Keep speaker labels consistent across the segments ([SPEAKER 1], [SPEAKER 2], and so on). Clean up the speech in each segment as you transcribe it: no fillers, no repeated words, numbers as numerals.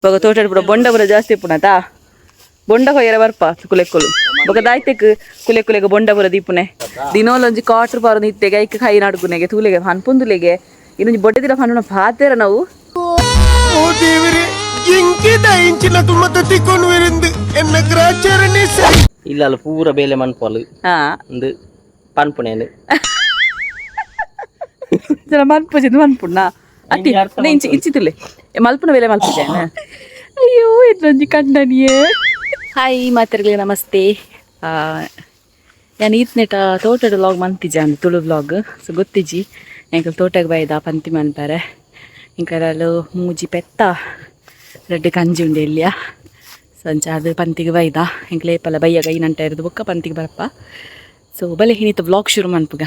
[SPEAKER 1] ಬೊಕ ತೋಟಡ್ ಪೂರ ಬೊಂಡ ಪೂರ ಜಾಸ್ತಿ ಇಪ್ಪುನತ ಬೊಂಡ ಕೊಯ್ಯರ ಬರ್ಪ ಕುಲೆಕ್ಕುಲು ಬೊಕ ದಾಯ್ತೆಕ್ ಕುಲೆಕ್ಕುಲೆಗ್ ಬೊಂಡ ಪೂರ ದೀಪುನೆ ದಿನೋಲೊಂಜಿ ಕಾಟ್ರ್ ಪಾರೊಂದು ಇತ್ತೆಗೆ ಐಕ್ ಕೈ ನಡುಕುನೆಗೆ ತೂಲೆಗೆ ಪನ್ಪುಂದುಲೆಗೆ ಇನ್ನೊಂಜಿ ಬೊಡ್ಡೆದಿರ ಪನ್ಪುನ ಪಾತೆರ ನಾವು.
[SPEAKER 2] ಓ ದೇವರೇ, ಎಂಕಿದ ಇಂಚಿನ ತುಮತ ತಿಕ್ಕೊಂಡು ಎನ್ನ ಗ್ರಾಚಾರನೇ ಸರಿ.
[SPEAKER 3] ಇಲ್ಲ ಅಲ್ಲ ಪೂರ ಬೇಲೆ ಮನ್ಪೋಲು.
[SPEAKER 1] ಹಾ.
[SPEAKER 3] ಒಂದು ಪನ್ಪುನೇನು.
[SPEAKER 1] ಜನ ಮನ್ಪುಜಿ ಮನ್ಪುಣ್ಣ ಅತ್ತಿ ಇಂಚಿ ಇಂಚಿ ತುಲೆ ಮಲ್ಪುನ ಬೇಲೆ ಮಲ್ಪುಜೆ. ಅಯ್ಯೋ, ಇದೊಂಜಿ ಕಂಡನಿಯೇ. ಹಾಯ್ ಮಾತರ್ಗಳಿಗೆ ನಮಸ್ತೆ. ನಾನು ಈತ್ನೆಟ ತೋಟದ ವ್ಲಾಗ್ ಮಂತಿಜ ಅಂದ್ ತುಳು ವ್ಲಾಗ್. ಸೊ ಗೊತ್ತಿಜಿ ಎಂಕಲ್ ತೋಟಗ್ ಬೈದ ಪಂತಿ ಮನ್ಪಾರೆ. ಎಂಕಲಲು ಮೂಜಿ ಪೆತ್ತ ರಡ್ಡ್ ಕಂಜಿ ಉಂಡು ಎಲ್ಲಿಯ. ಸೊ ಅಂಚ ಅದು ಪಂತಿಗೆ ಬೈದ ಎಂಕ್ಲೆ ಏಪಲ ಬಯ್ಯಗ ಐನಂಟ ಇರೋದು ಬೊಕ್ಕ ಪಂತಿಗೆ ಬರಪ್ಪ. ಸೊ ಬಲೆ ಹಿನಿತ ವ್ಲಾಗ್ ಶುರು ಮನ್ಪುಗ.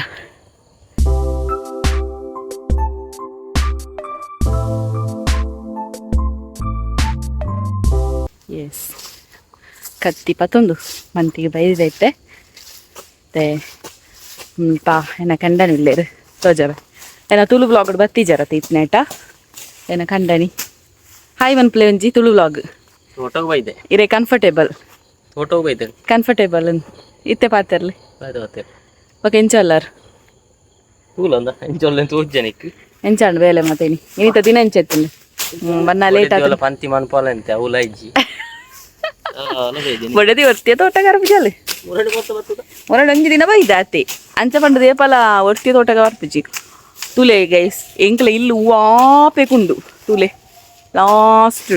[SPEAKER 1] ಎಸ್, ಕತ್ತಿ ಪತ್ತೊಂದು ಮಂತಿಗೆ ಬೈದೈತೆ. ಮತ್ತೆ ಪಾ ಎನ್ನ ಕಂಡನಿ ಇಲ್ಲೇರು ತೋಜಾವೆ. ಎನ್ನ ತುಳು ವ್ಲಾಗ್ ಬತ್ತಿಜಾರತ್ತೆ ಇತ್ನೇಟ ಎನ್ನ ಕಂಡನಿ. ಹಾಯ್ ಮನ್ಪ್ಲೆ ಒಂಜಿ ತುಳು ವ್ಲಾಗ್.
[SPEAKER 3] ತೋಟಗ್ ಬೈದೆ.
[SPEAKER 1] ಇರೇ ಕಂಫರ್ಟೇಬಲ್.
[SPEAKER 3] ತೋಟಗ್ ಬೈದೆ.
[SPEAKER 1] ಕಂಫರ್ಟೇಬಲ್ ಇತ್ತೆ ಪಾತೆರ್ಲಿ.
[SPEAKER 3] ಬೈದೆ ಬತ್ತೆ.
[SPEAKER 1] ಓಕೆ, ಎಂಚ ಅಲ್ಲಾರ್?
[SPEAKER 3] ತೂಲಂದ ಇಂಚೊಲ್ಲೆ ತೋಜನಿಕ್.
[SPEAKER 1] ಎಂಚಾಂಡ್ ಬೇಲೆ ಮಾತೇನಿ? ಇನ್ನಿತ ದಿನ ಎಂಚೆತ್ತುಂಡು ಬನ್ನ ಲೇಟ್ ಆತು.
[SPEAKER 3] ಪಂತಿ ಮನ್ಪೋಲ ಅಂತೆ ಅವುಲ ಇಜ್ಜಿ.
[SPEAKER 1] ಬಡದಿ ಒರ್ತಿಯ ತೋಟಗಾರ ಪೂಜಾಲೆ.
[SPEAKER 3] ಮುರಡಿ ಮೊತ್ತ ಬರ್ತದ.
[SPEAKER 1] ಮೊರಡು ಒಂಜಿ ದಿನ ಬೈದ ಅತ್ತೆ ಅಂಚ ಪಂಡ ದೇಪಲ ಒರ್ತಿಯ ತೋಟಗ ಬರ್ಪುಜಿ. ತುಲೆ ಗೈಸ್, ಎಂಕ್ಲ ಇಲ್ಲು ಹೂವಾಪೆಕುಂಡು. ತುಲೆ ಲಾಸ್ಟ್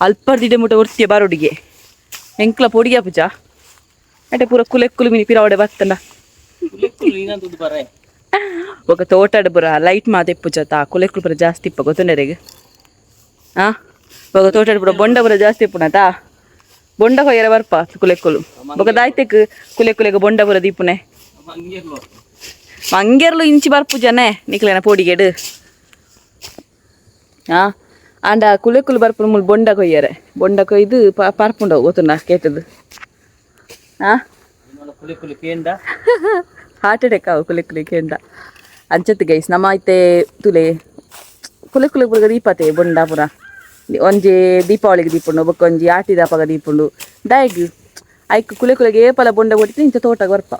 [SPEAKER 1] ಅಲ್ಪರ್ದಿಡೆ ಮುಟ ಒರ್ತಿಯ ಬಾರೊಡಿಗೆ ಎಂಕ್ಲ ಪೊಡಿಗೆ ಪೂಜ ಅಟೆ ಪೂರ ಕುಲೆಕ್ಕುಲು ಮಿನಿ ಪಿರಾವಡೆ ಬತ್ತಂಡ.
[SPEAKER 3] ದುಡ್ಡು ಬರ.
[SPEAKER 1] ఒక ತೋಟಡ್ ಪೂರ ಲೈಟ್ ಮಾತೆ ಪೂಜ ಕುಲೆಕ್ಕುಲು ಪೂರ ಜಾಸ್ತಿ ಇಪ್ಪ ಗೊತ್ತುಂಡರೆಗ್. ಆ ಬೊಕ ತೋಟಡ್ ಪೂರ ಬೊಂಡ ಪೂರ ಜಾಸ್ತಿ ಇಪ್ಪುನತ ಬೊಂಡ ಕೊಯ್ಯರ ಬರ್ಪ ಕುಲೆಕ್ಕುಲು. ಬೊಕ ದಾಯ್ತೆಕ್ ಕುಲೆಕ್ಕುಲೆಗ್ ಬೊಂಡ ಪೂರ ದೀಪುನೆ. ಮಂಗೆರ್ಲು ಇಂಚಿ ಬರ್ಪುಜನೆ ನಿಕ್ಲೆನ ಪೋಡಿಗೆಡ್. ಆ ಆಂಡ ಕುಲೆಕ್ಕುಲು ಬರ್ಪುನ ಮುಲ್ ಬೊಂಡ ಕೊಯ್ಯರೆ. ಬೊಂಡ ಕೊಯ್ದು ಪರ್ಪುಂಡವು ಗೊತ್ತುಂಡ ಕೇತದು. ಆ
[SPEAKER 3] ಕುಲಿ ಕುಲಿ ಕೇಂದ.
[SPEAKER 1] ಹಾರ್ಟ್ ಅಟ್ಯಾಕ್ ಅವು ಕುಲೆ ಕುಲೆ ಕೇಂದ ಅಂಚತ್ತು ಗೈಸ್. ನಮ್ಮ ಐತೆ ತುಲೆ ಕುಲೆ ಕುಲೆ ಪುರಗ ದೀಪತೆ ಬೊಂಡ ಪುರ. ಒಂಜಿ ದೀಪಾವಳಿಗೆ ದೀಪುಂಡು, ಬೊಕ್ಕ ಒಂಜಿ ಆಟಿ ದಪಗ ದೀಪುಂಡು. ದಾಯಗ್ ಐಕ್ ಕುಲೆ ಕುಲೆಗೆ ಏಪಲ ಬೊಂಡ ಕೊಟ್ಟಿತ್ತು ಇಂಚ ತೋಟಗ್ ಬರ್ಪ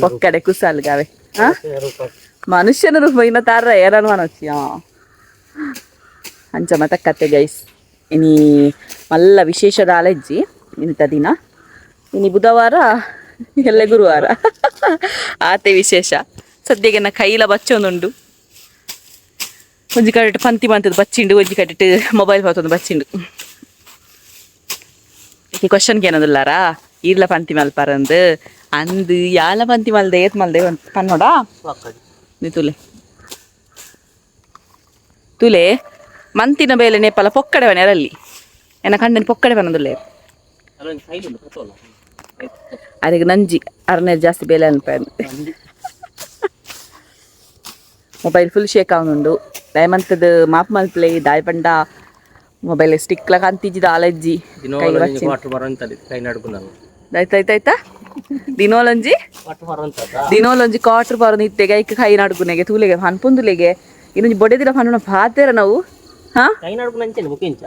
[SPEAKER 1] ಒಕ್ಕಡೆ ಕುಸಾಲ್ಗಾವೆ. ಆ ಮನುಷ್ಯನ ರೂಪ ಇನ್ನ ತಾರ ಏರನ್ ಮನೋಚಿ. ಅಂಚ ಮತಕ್ಕತ್ತೆ ಗೈಸ್. ಇನಿ ಮಲ್ಲ ವಿಶೇಷದ ಅಲೆಜ್ಜಿ ಇಂಥ ದಿನ. ಇನಿ ಬುಧವಾರ ಎಲ್ಲ ಗುರುವಾರ ಆತೆ ವಿಶೇಷ. ಸದ್ಯಕ್ಕೆ ನಾ ಕೈಲ ಬಚ್ಚೊಂದುಂಡು. ಒಂಜಿ ಕಡೆಟ್ ಪಂತಿ ಮಂತದ ಬಚ್ಚಿಂಡು, ಒಂಜಿ ಕಡೆಟ್ ಮೊಬೈಲ್ ಪತ್ತೊಂದು ಬಚ್ಚಿಂಡು. ಈ ಕ್ವಶನ್ಗೆ ಏನದಿಲ್ಲಾರಾ ಈರ್ಲ ಪಂತಿ ಮಲ್ಪಾರಂದು ಅಂದು ಯಾಲ ಪಂತಿ ಮಲ್ದೆ ಏತ್ ಮಲ್ದೆ ಪನ್ನೋಡಾ ನೀ. ತುಲೆ ತುಲೆ, ಮಂತಿನ ಬೇಲೆ ನೇಪಲ ಪೊಕ್ಕಡೆ ಬನೆರಲ್ಲಿ ಎನ್ನ ಕಂಡನಿ ಪೊಕ್ಕಡೆ ಬನ್ನದುಲ್ಲೆ.
[SPEAKER 3] ಅಲ್ಲೊಂದು ಸೈಡ್ ಉಂಟು ಪತ್ತೋಲ.
[SPEAKER 1] ಅದಕ್ಕೆ ನಂಜಿ ಅರನೇ ಜಾಸ್ತಿ ಬೇಲೆ ಅನ್ಪೇನು. Mobile full shake ಆವನುಂಡು. ದಯಮಂತದ ಮಾಪ್ ಮಲ್ಪ್ಲೆ ದಾಯ್ ಪಂಡ ಮೊಬೈಲ್ ಸ್ಟಿಕ್ಲ ಕಂತಿಜ್ಜಿದ ಆಲಜ್ಜಿ.
[SPEAKER 3] ದಿನೋಲ ವಾಟರ್ ಬರೋಂತಲ್ಲಿ ಕೈ ನಡ್ಕೊಂಡು.
[SPEAKER 1] ಆಯ್ತಾ ಆಯ್ತಾ ಆಯ್ತಾ ದಿನೋಲೊಂಜಿ
[SPEAKER 3] ವಾಟರ್ ಬರೋಂತ.
[SPEAKER 1] ದಿನೋಲೊಂಜಿ ಕಾಟ್ರ್ ಪಾರೊಂದು ಇತ್ತೆಗೆ ಐಕ್ ಕೈ ನಡುಕುನೆಗೆ ತೂಲೆಗೆ ಪನ್ಪುಂದುಲೆಗೆ ಇನ್ನೊಂಜಿ ಬೊಡೆದಿರ ಪನ್ಪುನ ಪಾತೆರ ನಾವು. ಹಾ.
[SPEAKER 3] ಕೈ ನಡ್ಕೊಂಡು ಅಂಚೆನೆ ಮುಖಿಂಚ.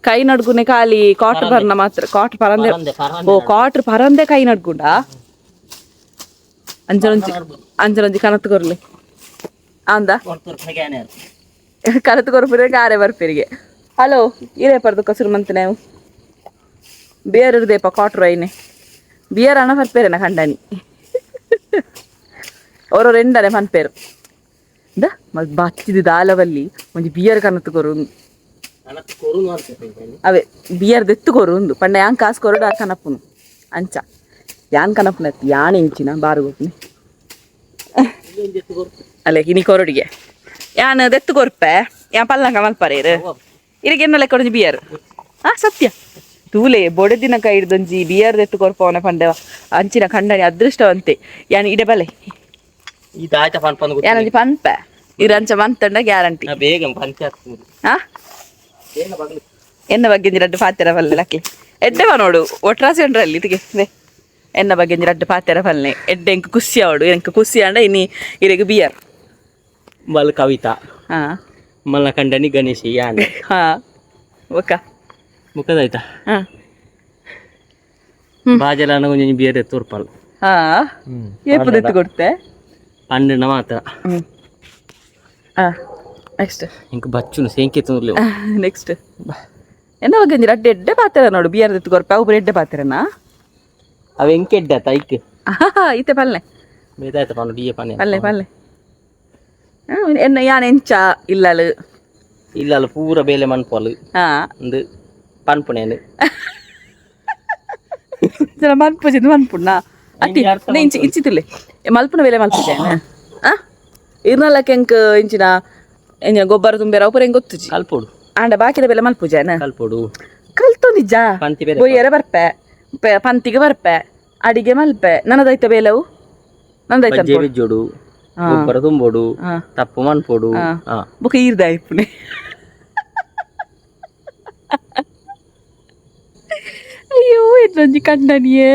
[SPEAKER 1] ಕೈ ನಡ್ಗುನೆ ಖಾಲಿ ಕಾಟ್ರ್ ಪರ್ನ ಮಾತ್ರ ಕಾಟ್ರ್ ಪರಂದೆ.
[SPEAKER 3] ಪರಂದೆ ಪರಂದೆ.
[SPEAKER 1] ಓ, ಕಾಟ್ರ್ ಪರಂದೆ ಕೈ ನಡ್ಗುಂಡ. ಅಂಚನೊಂಜಿ ಅಂಚನೊಂಜಿ ಕನತ್ ಕೊರ್ಲಿ ಅಂದ.
[SPEAKER 3] ಕೊಡ್ತಾರೆ ಕ್ಯಾನೆ.
[SPEAKER 1] ಕನತ್ ಕೊರ್ಪುರೆ ಗಾರೆ ಬರ್ಪೆರಿಗೆ. ಹಲೋ, ಇರೇ ಪರ್ದು ಕಸುರು ಮಂತನೆ ಬಿಯರ್ ಇರ್ದೇಪ ಕಾಟ್ರು ಐನೆ ಬಿಯರ್ ಅಣ ಪರ್ಪೇರೆನ ಕಂಡನಿ ಅವರವ್ರು ಎಂಡನೆ ಪನ್ಪೇರು the ಮಲ್ ಬಚ್ಚಿದ ದಾಲವಲ್ಲಿ ಒಂಜಿ ಬಿಯರ್ ಕನತ್ ಕೊರು.
[SPEAKER 3] ನನಗೆ ಕೊರು ಅಂತ.
[SPEAKER 1] ಅವೇ ಬಿಯರ್ ದೆತ್ತು ಕೊರು ಉಂದು ಪಂಡ ಯಾನ್ ಕಾಸು ಕೊರಡು ಆ ಕನಪುನು ಅಂಚ ಯಾನ್ ಕನಪುನ ಯಾನ್ ಇಂಚಿನ ಬಾರು ಗೊಪ್ಪುನಿ. ಅಲ್ಲ, ಇನಿ ಕೊರಡಿಗೆ ಯಾನ್ ದೆತ್ತು ಕೊರ್ಪೆ. ಯಾನ್ ಪಲ್ಲಂಕ ಮಲ್ಪರೇರು ಇರಿಗೆ ಎನ್ನ ಲೆಕ್ಕ ಒಂಜಿ ಬಿಯರ್. ಆ ಸತ್ಯ ತೂಲೆ, ಬೊಡೆದಿನ ಕೈ ಹಿಡ್ದೊಂಜಿ ಬಿಯರ್ ದೆತ್ತು ಕೊರ್ಪವನ ಪಂಡ ಅಂಚಿನ ಕಂಡನಿ ಅದೃಷ್ಟವಂತೆ. ಯಾನ್ ಇಡೆ ಬಲೆ.
[SPEAKER 3] ಈ ದಾಯ್ತ ಪನ್ಪಂದು.
[SPEAKER 1] ಯಾನೊಂಜಿ ಪನ್ಪೆ ಇರು ಅಂಚ ಮಂತಂಡ ಗ್ಯಾರಂಟಿ.
[SPEAKER 3] ಬೇಗ ಪಂಚ ಆಗ್ತದೆ.
[SPEAKER 1] ಹಾ.
[SPEAKER 3] ಬೇಗ ಬಗಲು.
[SPEAKER 1] ಎನ್ನ ಬಗ್ಗೆ ಒಂಜಿ ರಡ್ಡ್ ಪಾತೆರ ಪಲ್ಲೆ ಲಕ್ಲಿ ಎಡ್ಡೆವ ನೋಡು ಒಟ್ರಾಸಿ ಉಂಡ್ರಲ್ಲಿ ಇದಕ್ಕೆ they. ಎನ್ನ ಬಗ್ಗೆ ಒಂಜಿ ರಡ್ಡ್ ಪಾತೆರ ಪಲ್ಲೆ ಎಡ್ಡೆ ಎಂಕ್ ಖುಷಿ ಆವಡು. ಎಂಕ್ ಖುಷಿ ಆಂಡ ಇನಿ ಇರೆಗ್ ಬಿಯರ್.
[SPEAKER 3] ಮಲ್ ಕವಿತಾ.
[SPEAKER 1] ಹಾ.
[SPEAKER 3] ಮಲ್ಲ ಕಂಡನಿ ಗಣೇಶ್ ಯಾನ್.
[SPEAKER 1] ಹಾ, ಬೊಕ್ಕ?
[SPEAKER 3] ಮುಖದಾಯ್ತಾ?
[SPEAKER 1] ಹಾ.
[SPEAKER 3] ಬಾಜಲ ಒಂಜಿ ಬಿಯರ್ ತೋರ್ಪಲ್.
[SPEAKER 1] ಹಾ, ಏಪು ದೆತ್ತು ಕೊಡ್ತೆ?
[SPEAKER 3] ಪಂಡಿನ ಮಾತ್ರ.
[SPEAKER 1] ಹ್ಮ್, ಹಾ, ನೆಕ್ಸ್ಟ್.
[SPEAKER 3] ಇಂಕ್ ಬಚ್ಚುನು ಸೇಂಕೆ ತೂರ್ಲೆ.
[SPEAKER 1] ನೆಕ್ಸ್ಟ್ ಎನ್ನ ಬಗ್ಗೆ ಒಂಜಿ ರಡ್ಡ್ ಎಡ್ಡೆ ಪಾತೆರ ನೋಡು. ಬಿಯರ್ ದೆತ್ತು ಕೊರ್ಪೆ, ಅವು ಪೂರ ಎಡ್ಡೆ ಪಾತೆರನಾ?
[SPEAKER 3] ಅವ ಎಂಕೆ ಎಡ್ಡೆ ಆತ ಐಕ್.
[SPEAKER 1] ಇತ್ತೆ ಪಲ್ಲೆ.
[SPEAKER 3] ಬೇದಾಯ್ತ ಪಂಡು ಡಿಎ ಪನ್ನೆ.
[SPEAKER 1] ಪಲ್ಲೆ ಪಲ್ಲೆ. ಎನ್ನ ಯಾನ್ ಎಂಚ ಇಲ್ಲಲು?
[SPEAKER 3] ಇಲ್ಲ ಅಲ್ಲ, ಪೂರ ಬೇಲೆ ಮನ್ಪೋಲು. ಒಂದು ಪನ್ಪುನೇನು.
[SPEAKER 1] ಜನ ಮನ್ಪುಜಿ ಮನ್ಪುಣ್ಣ ಅತ್ತಿ. ಇಂಚಿ ಇಂಚಿ ತುಲೆ ಮಲ್ಪುನ ಬೇಲೆ ಮಲ್ಪುಜೆ. ಆ ಇರ್ನಲ್ಲಕ್ಕೆ ಎಂಕ್ ಇಂಚಿನ ಎಂಚಿನ ಗೊಬ್ಬರ ತುಂಬೇರ ಅವು ಪೂರ ಎಂಕ್ ಗೊತ್ತುಜಿ.
[SPEAKER 3] ಕಲ್ಪೋಡು.
[SPEAKER 1] ಆಂಡ ಬಾಕಿದ ಬೇಲೆ ಮಲ್ಪುಜೆನ?
[SPEAKER 3] ಕಲ್ಪೋಡು.
[SPEAKER 1] ಕಲ್ತೊಂದಿಜ್ಜಾ?
[SPEAKER 3] ಪಂತಿ ಬೇರೆ.
[SPEAKER 1] ಬೊಯ್ಯರ ಬರ್ಪೆ, ಪಂತಿಗೆ ಬರ್ಪೆ, ಅಡಿಗೆ ಮಲ್ಪೆ. ನನ್ನದೈತ ಬೇಲವು ನಂದೈತ.
[SPEAKER 3] ಬಜ್ಜೆ ಬಿಜ್ಜೋಡು, ಗೊಬ್ಬರ ತುಂಬೋಡು, ತಪ್ಪು ಮನ್ಪೋಡು. ಹಾ.
[SPEAKER 1] ಬೊಕ ಈರ್ದ ಇಪ್ಪುನೆ. ಅಯ್ಯೋ, ಇನ್ನೊಂಜಿ ಕಂಡನಿಯೇ.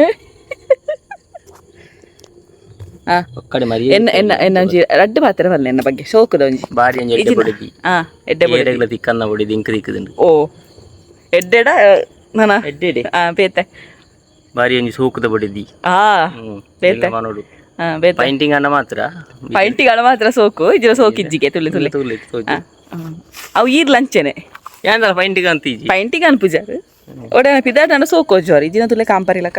[SPEAKER 3] ಒಕ್ಕಡೆ ಮರಿ.
[SPEAKER 1] ಎನ್ನ ಎನ್ನ ಎನ್ನ ಒಂಜಿ ರಡ್ಡ್ ಪಾತೆರ ಪನ್ಲೆ ಎನ್ನ ಬಗ್ಗೆ ಶೋಕುದ ಒಂಜಿ.
[SPEAKER 3] ಬಾರಿ ಒಂಜಿ ಎಡ್ಡೆ ಬಡಿದಿ.
[SPEAKER 1] ಹಾ, ಎಡ್ಡೆ ಬೊಡಿ.
[SPEAKER 3] ಏರೆಗ್ಲ ತಿಕ್ಕನ್ನ ಬಡಿದಿ, ಇಂಕ್ ತಿಕ್ಕುದುಂಡು.
[SPEAKER 1] ಓ, ಎಡ್ಡೆಡ ನನ.
[SPEAKER 3] ಎಡ್ಡೆ ಎಡ್ಡೆ.
[SPEAKER 1] ಆ, ಬೇತೆ.
[SPEAKER 3] ಬಾರಿ ಒಂಜಿ ಸೋಕುದ ಬಡಿದಿ.
[SPEAKER 1] ಬೇತೆ.
[SPEAKER 3] ಮನೋಡು.
[SPEAKER 1] ಹಾ, ಬೇತೆ.
[SPEAKER 3] ಪೈಂಟಿಂಗ್ ಅನ್ನ ಮಾತ್ರ.
[SPEAKER 1] ಪೈಂಟಿಗಳ ಮಾತ್ರ ಸೋಕು ಇಜ್ಜಿರ ಸೋಕಿಜ್ಜಿಗೆ ತುಳಿ ತುಳಿ.
[SPEAKER 3] ತುಳಿ ತೋಜಿ.
[SPEAKER 1] ಅವು ಈರ್ ಲಂಚನೆ.
[SPEAKER 3] ಯಾಂದಲ ಪೈಂಟಿಂಗ್ ಅಂತ ಇಜ್ಜಿ.
[SPEAKER 1] ಪೈಂಟಿಂಗ್ ಅನ್ಪುಜಾರು ಒಡೆ ಪಿದಾಟನ ಸೋಕು ಜೋರಿ ಇಜ್ಜಿನ ತುಲೆ ಕಾಂಪರಿಲಕ.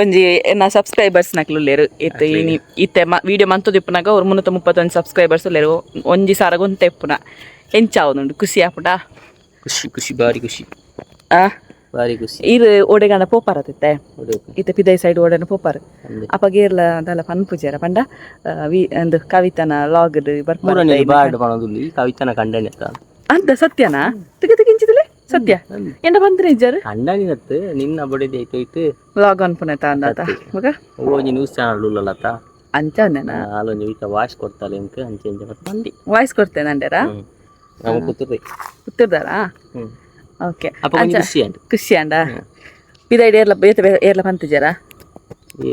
[SPEAKER 1] ಒಂಜಿ ಎನ್ನ ಸಬ್ಸ್ಕ್ರೈಬರ್ಸ್ ನಕ್ಲು ಉಲ್ಲೆರ್ ಇತ್ತೆ. ಇನಿ ಇತ್ತೆ ವಿಡಿಯೋ ಮಂತೊಂದು ಇಪ್ಪುನಗ ಅವ್ರು 331 ಸಬ್ಸ್ಕ್ರೈಬರ್ಸ್ ಉಲ್ಲೆರ್. ಒಂಜಿ ಸಾರ ಗೊಂತೆ ಇಪ್ಪುನ ಎಂಚ ಆವೊಂದುಂಡು? ಖುಷಿ ಆಪುಂಡಾ?
[SPEAKER 3] ಖುಷಿ ಖುಷಿ, ಬಾರಿ ಖುಷಿ.
[SPEAKER 1] ಆ?
[SPEAKER 3] ಬಾರಿ ಖುಷಿ.
[SPEAKER 1] ಈರ್ ಓಡೆಗಾಂಡ ಪೋಪಾರತ್ತಿತ್ತೆ?
[SPEAKER 3] ಒಡೆ.
[SPEAKER 1] ಇತ್ತೆ ಪಿದೈ ಸೈಡ್ ಓಡೆನ ಪೋಪಾರ್?
[SPEAKER 3] ಅಂದೆ.
[SPEAKER 1] ಅಪಗ ಏರ್ಲ ದಾಲ ಪನ್ಪುಜೆರ ಪಂಡ ವಿ ಅಂದು ಕವಿತನ ಲಾಗ್ಡ್
[SPEAKER 3] ಮೂರನೇ
[SPEAKER 1] ಬರ್ಪ
[SPEAKER 3] ಬಾರ್ಡ್ ಪನೊಂದುಲ್ಲಿ ಕವಿತನ ಕಂಡನಿ ಅತ್ತ.
[SPEAKER 1] ಅಂತ ಸತ್ಯನಾ? ತುಗೆ ತುಗೆ ಇಂಚಿದಲೆ ಸತ್ಯ ಎಂಡ ಬಂದ್ರೆ ಇಜ್ಜಾರು.
[SPEAKER 3] ಕಂಡನಿ ಅತ್ತು ನಿನ್ನ ಬಡಿದಿ ಐತು ಐತು.
[SPEAKER 1] ಲಾಗ್ ಅನ್ಪುನೆ ಅಂದಾತ ಮಗ.
[SPEAKER 3] ಒಂಜಿ ನ್ಯೂಸ್ ಚಾನಲ್ ಉಲ್ಲಲತ್ತ.
[SPEAKER 1] ಅಂಚ ಅಂದೆನಾ?
[SPEAKER 3] ಆಲೊಂಜಿ ಐತ ವಾಯ್ಸ್ ಕೊಡ್ತಾಳೆ ಇಂಕ್ ಅಂಚೆ ಅಂಚೆ ಮತ್ತೆ ಬಂದಿ.
[SPEAKER 1] ವಾಯ್ಸ್ ಕೊಡ್ತೇನೆ ಅಂಡೇರಾ?
[SPEAKER 3] ನಮ್ಮ ಪುತ್ತೂರು.
[SPEAKER 1] ಪುತ್ತೂರ್ದಾರಾ? ಓಕೆ.
[SPEAKER 3] ಅಪ್ಪ ಒಂಜಿ ಖುಷಿ ಆಂಡ್.
[SPEAKER 1] ಖುಷಿ ಅಂಡ. ಪಿದೈಡ್ ಏರ್ಲ ಬೇತೆ ಬೇತೆ ಏರ್ಲ ಪಂತಿಜಾರ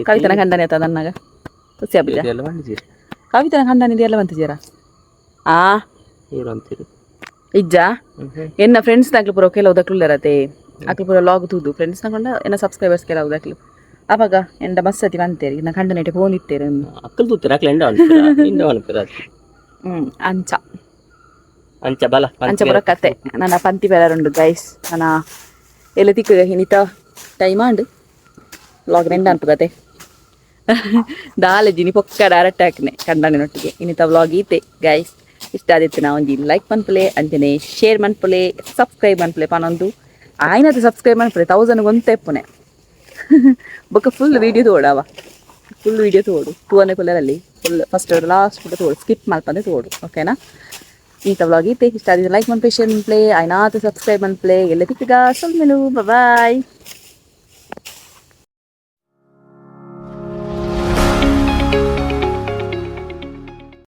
[SPEAKER 1] ಕವಿತನ ಕಂಡನೆ ಆತ ನನ್ನಾಗ ಖುಷಿ ಆಪಿಜ?
[SPEAKER 3] ಎಲ್ಲ ಬಂದಿದ್ದೀರಿ.
[SPEAKER 1] ಕವಿತನ ಕಂಡನೆ ಏರ್ಲ ಪಂತಿಜಾರ ಆ?
[SPEAKER 3] ಏರು ಅಂತೀರಿ?
[SPEAKER 1] ಇಜ್ಜಾ? ಎನ್ನ ಫ್ರೆಂಡ್ಸ್ ನಕ್ಲು ಪೂರ ಕೆಲವು ದಕ್ಲು ಅಕ್ಲು ಪೂರ ಲಾಗ್ ತೂದು ಫ್ರೆಂಡ್ಸ್ ನಕೊಂಡ ಎನ್ನ ಸಬ್ಸ್ಕ್ರೈಬರ್ಸ್ ಕೆಲವು ದಕ್ಲು ಅವಾಗ ಎಂಡ ಮಸ್ಸತಿ ಬಂತೇರಿ ನಾ ಕಂಡನೆಟೆ ಫೋನ್ ಇತ್ತೇರು.
[SPEAKER 3] ಅಕ್ಕಲ್ ತೂತಿರ ಅಕ್ಲ ಎಂಡ ಅನ್ಪಿರ ಇಂಡ ಅನ್ಪಿರ.
[SPEAKER 1] ಅಂಚ.
[SPEAKER 3] ಅಂಚ ಬಲ.
[SPEAKER 1] ಅಂಚ ಪೂರ ಕತೆ. ನನ್ನ ಪಂತಿ ಬೇರೆ ಗೈಸ್. ನನ್ನ ಎಲ್ಲ ತಿಕ್ಕುಗ ಹಿನಿತ ಟೈಮ್ ಆಂಡ್ ಲಾಗ್ ಎಂಡ ಅನ್ಪು ಕತೆ ದಾಲೆಜಿನಿ ಪೊಕ್ಕ ಡೈರೆಕ್ಟ್ ಹಾಕಿನೆ ಕಂಡನಿನೊಟ್ಟಿಗೆ. ಇನ್ನಿತ ವ್ಲಾಗ್ ಈತೆ ಗೈಸ್. ಇಷ್ಟ ಆದಿತ್ತು ನಾ ಒಂಜಿ ಲೈಕ್ ಮನ್ಪುಲೆ, ಅಂಚನೆ ಶೇರ್ ಮನ್ಪುಲೆ, ಸಬ್ಸ್ಕ್ರೈಬ್ ಮನ್ಪುಲೆ ಪನೊಂದು. ಆಯ್ನದ ಸಬ್ಸ್ಕ್ರೈಬ್ ಮನ್ಪುಲೆ. 1000 ಗೊಂತೆ ಇಪ್ಪುನೆ. ಬೊಕ್ಕ ಫುಲ್ ವೀಡಿಯೋ ತೋಡವ, ಫುಲ್ ವೀಡಿಯೋ ತೋಡು. ಟೂ ಕುಲ್ಲರಲ್ಲಿ full first last ಕೂಡ ತೋಡು, ಸ್ಕಿಪ್ ಮಲ್ಪಂದೆ ತೋಡು, ಓಕೆನಾ? ಈತ ವ್ಲಾಗ್ ಈತೆ. ಇಷ್ಟ ಆದಿತ್ತು ಲೈಕ್ ಮನ್ಪುಲೆ, ಶೇರ್ ಮನ್ಪುಲೆ, ಆಯ್ನಾತ ಸಬ್ಸ್ಕ್ರೈಬ್ ಮನ್ಪುಲೆ. ಎಲ್ಲ ತಿಕ್ಕಗ. ಸೊಲ್ಮೆಲು, ಬಾಯ್.